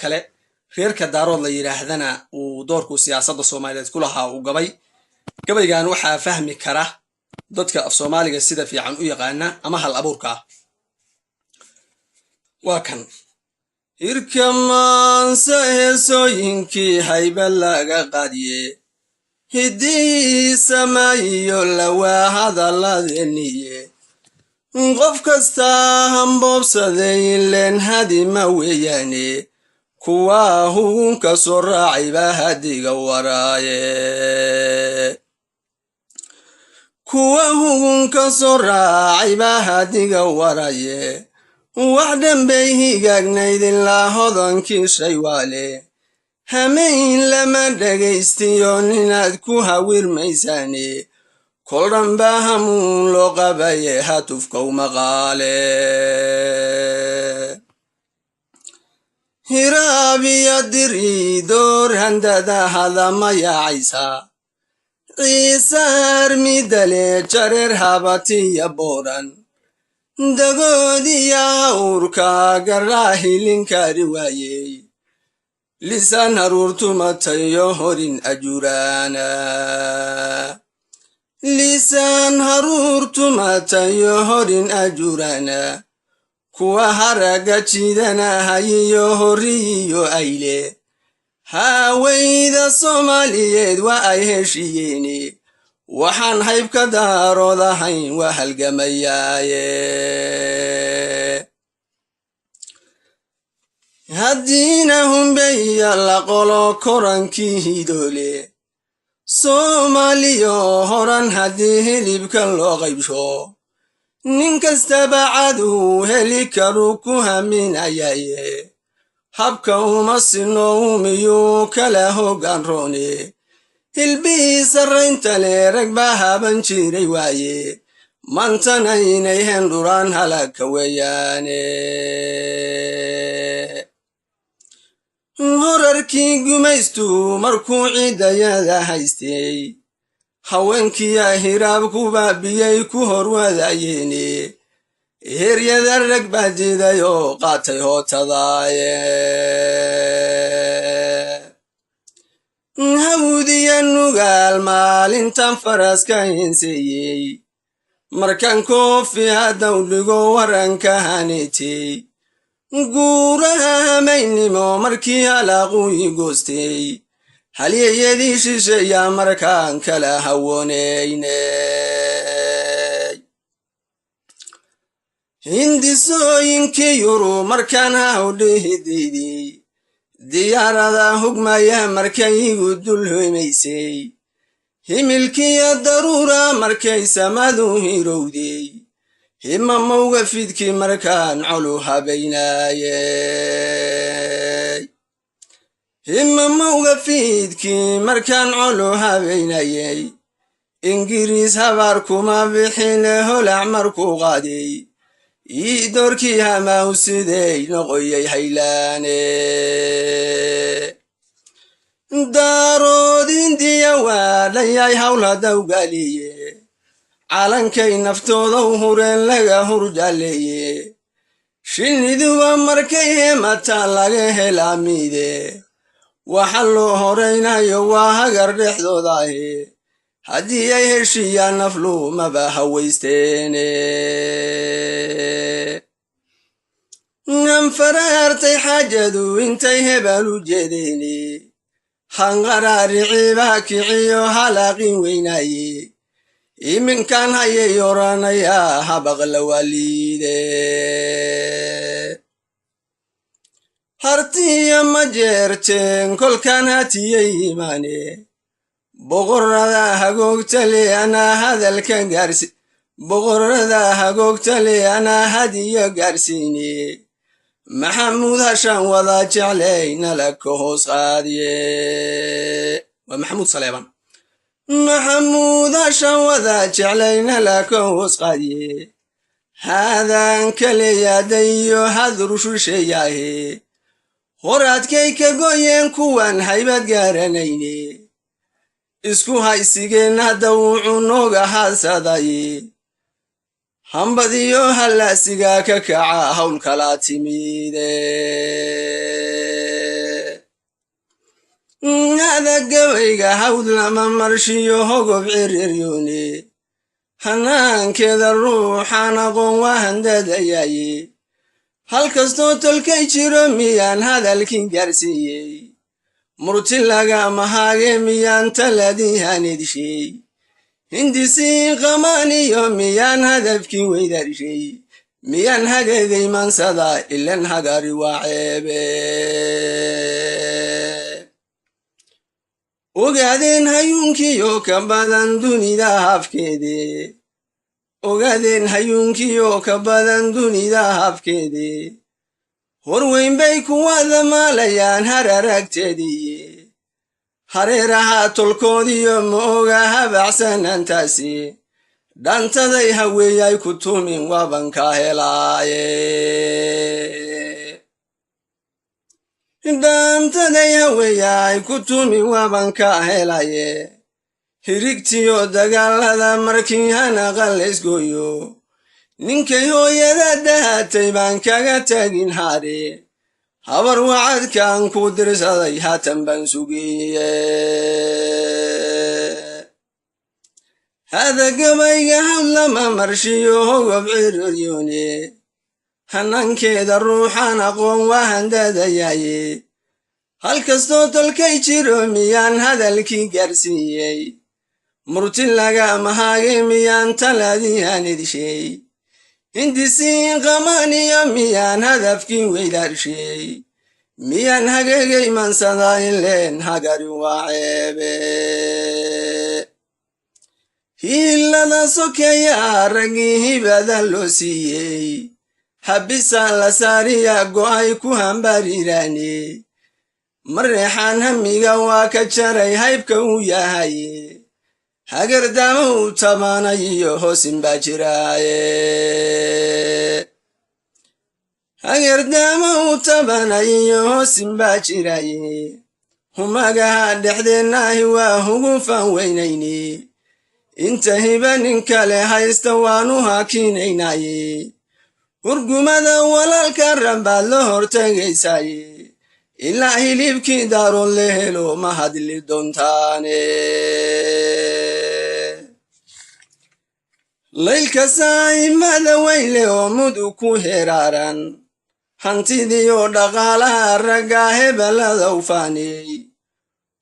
Kale reerka Daarood la yidhaahdana uu doorkuu siyaasadda Soomaaliyeed ku lahaa uu gabay. Gabaygan waxaa fahmi kara dadka af Soomaaliga sida fiican u yaqaana ama hal abuurka ah. Waa kan hirka maanse heesooyinkii hayba laga qaadiye, hiddihii samaayiyo lawaa hadalladeeniye, qof kastaa hamboobsaday ileen hadima weeyaane, kuwaa hugunka soo raacay baa hadiga waraaye, kuwa hugunka soo raacay baa hadiga waraye. Wax dhanbay higaagnayd ilaa hodankii shaywaale, hamayn lama dhegaystiyo ninaad ku hawirmaysaane, kol dhanbaa hamuun loo qabaye hatufkow maqaale. Hiraabiya diri door handada hadama yaacaysa, Ciise armidale jareer habatiya booran, dagoodiya hawrka garaa hilinkari waayey, lisaan haruurtumatayo horin ajuraana, lisaan haruurtumatayo horin ajuraana, kuwa haraga jiidanahayiyo horiyiyo ayle. Haaweyda Soomaaliyeed waa ay heshiiyeene, waxaan haybka Daarood ahayn waa halgamayaaye. Haddiina humbeya la qolo korankii hidoole Soomaaliyo horan, haddii hilibka loo qaybsho nin kastaba caduu heli karu ku haminayaye, habka uma sino miyuu kala hoggaan roone, hilbihii sarraynta le rag baa haban jiray waaye, maantana inay hendhuraan halagka weeyaane. Horarkii gumaystu markuu ciidayada haystay, haweenkiyaa hiraab ku baabiyey ku horwadayeene, heryada rag baa diiday oo qaatay hootadaaye. Hawdiya Nugaal maalintan faraska hinseeyey, markaan koofi haddaw dhigo waranka hanitay, guuraha hamaynimo markii halaaquu i goostay, halyayadii shisheeyaa markaan kala hawoonaynay. Hindisooyinkii Yuru markaan hawdhihi diiday, diyaarada hugmaya markay igu dul hoymaysay, himilkiya daruura markay samadu hirowday, himamowga fidkii markaan colu habaynaayey, himamowga fiidkii markaan colu habaynayey. Ingiriis habaar kuma bixine holac markuu qaaday, ii doorkii hamaw siday noqoyay haylaane. Daarood Hindiya waa dhanyay hawl hadawgaliye, calankay naftooda u hureen laga hurjaleeye, shinniduba markay hemataa laga helaa miide, waxa loo horaynayo waa hagar dhexdoodahe, haddii ay heshiiyaan naflu maba hawaysteene. Anfaraartay xaajadu intay hebel u jeedeene, hanqaraariciibaa kiciyo halaaqin weynaaye, iminkan hayay oranayaa habaqla waliide. Hartiya ma jeerteen kolkaan hatiyay imaane, boqorrada hagoogtale anaa hadalka gaarsi, boqorrada hagoogtale anaa hadiyo gaarsiine, Maxamuud hashaan wada jeclay nala ka hoos qaadiye. Waa Maxamuud Saleeban. Maxamuud hashaan wada jeclay nala ka hoos qaadiye, haadaan kaleyaadayo hadur shusheeyaahe, horaadkay ka goyeen kuwan haybad gaaranayne, isku haysigeen hadda wuxuu nooga haasadaye, hambadiyo hallaasigaa ka kaca hawl kala timide. Gabayga hawd lama marshiyo hogob ciriryuuni, hanaankeeda ruuxaan aqoon waa handadayaye. Hal kastoo tolkay jiro miyaan hadalkii gaarsiiyey? Murti lagama haage miyaan taladii hanedshay? Hindisii qamaaniyo miyaan hadafkii weydarshay? Miyaan hagegay maansada ilan hagari waa ceebe? Ogaadeen hayuunkiyo ka badan dunida hafkeede, ogaadeen hayuunkiyo ka badan dunida hafkeede, horweyn bay kuwada maalayaan hararagteediiye. Hareeraha tolkoodiyo ma oga habacsanaantaasi, dhantaday haweeyay ku tumin waabanka helaaye, dhaantaday haweeyaay ku tumin waabanka helaye. Hirigtiyo dagaalada markii hanaqa laysgooyo, ninkay hooyada dahatay baan kaga tagin hare. Habar wacadkaan ku dirsaday haatan baan sugiye. Hada gabayga hawd lama marshiyo hogob ciriryune, hanankeeda ruuxaan aqoon waa handadayaye. Hal kastoo tolkay jiro miyaan hadalkii gaarsiiyey? Murti lagama haage miyaan taladii hanedshay? Hindisii qamaaniyo miyaan hadafkii weydarshay? Miyaan hagegay maansada ileen hagari waa ceebe? Hiilada sokeeya raggii hibada loo siiyey, habisa la saariya go'ay ku hambariiraane. Mareexaan hamiga waa ka jaray haybka uu yahay, hagardaama uu tabaanay iyo hoosin baa jiraaye, hagardaama uu tabanay iyo hoosin baa jiraaye. Humagaha dhexdeennaahi waa hugufan weynayne, inta hiba nin kale haysta waanu hakinaynaye. Hurgumada walaalka rambaad la hortagaysaaye, ilaa hilibkii daaroon la helo ma hadli doontaane. Laylka saa'imada weyle oo mudug ku heraaran, hantidiiyo dhaqaalaha ragga hebelada u faaniyey,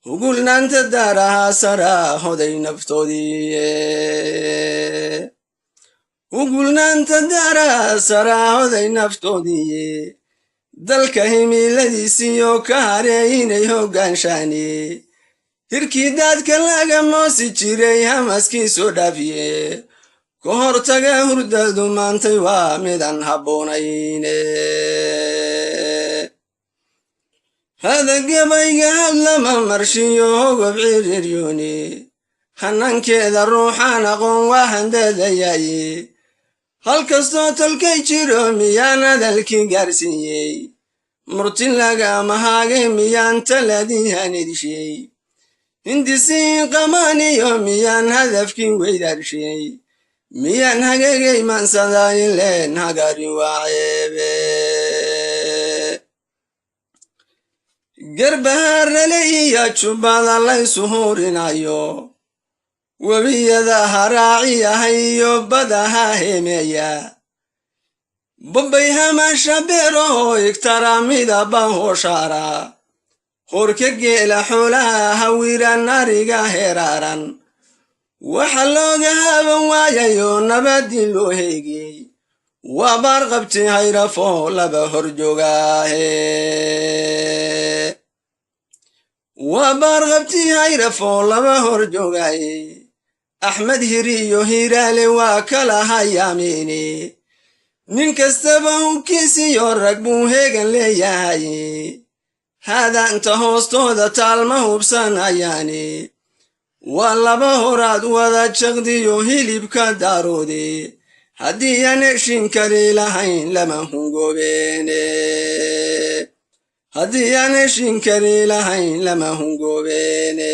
hugulnaanta daaraha saraa hoday naftoodii, hugulnaanta daaraha saraa hoday naftoodiiye. Dalka himiladiisiyo ka haree inay hoggaanshaane, hirkii daadka laga moosi jiray hamaskii soo dhaafiye. Ka hortaga hurdadu maantay waa midaan habboonayne. Hada gabayga hawd lama marshiyo hogob ciriryuuni, hanankeeda ruuxaan aqoon waa handadayaye. Hal kastoo tolkay jiro miyaan hadalkii gaarsiiyey? Murti lagama haage miyaan taladii hanedshay? Hindisii qamaaniyo miyaan hadafkii weydarshay? Miyaan hagegay maansada ileen hagari waa ceebe? Garbaharale iyo jubbada laysu hurinayo, webiyada haraaciyahay iyo badaha hemeeya, bobbay hamasha beerahoo igtara midaba hooshaara, horka geela xoolaha hawiran ariga heraaran, waxa looga haban waayayo nabadii loo heegiyey waa baarqabti hayrafoo laba hor joogaahe, waa baarqabti hayrafoo laba hor joogaaye. Axmed hiri iyo hiiraale waa kala hayaamiini, nin kastaba hubkiisiyo rag buu heegan leeyahay. Haadaanta hoostooda taalma hubsanayaani waa laba horaad wada jaqdiyo hilibka daaroode, haddii aan heshin kari lahayn lama hungoobeene, haddii aan heshin kari lahayn lama hungoobeene.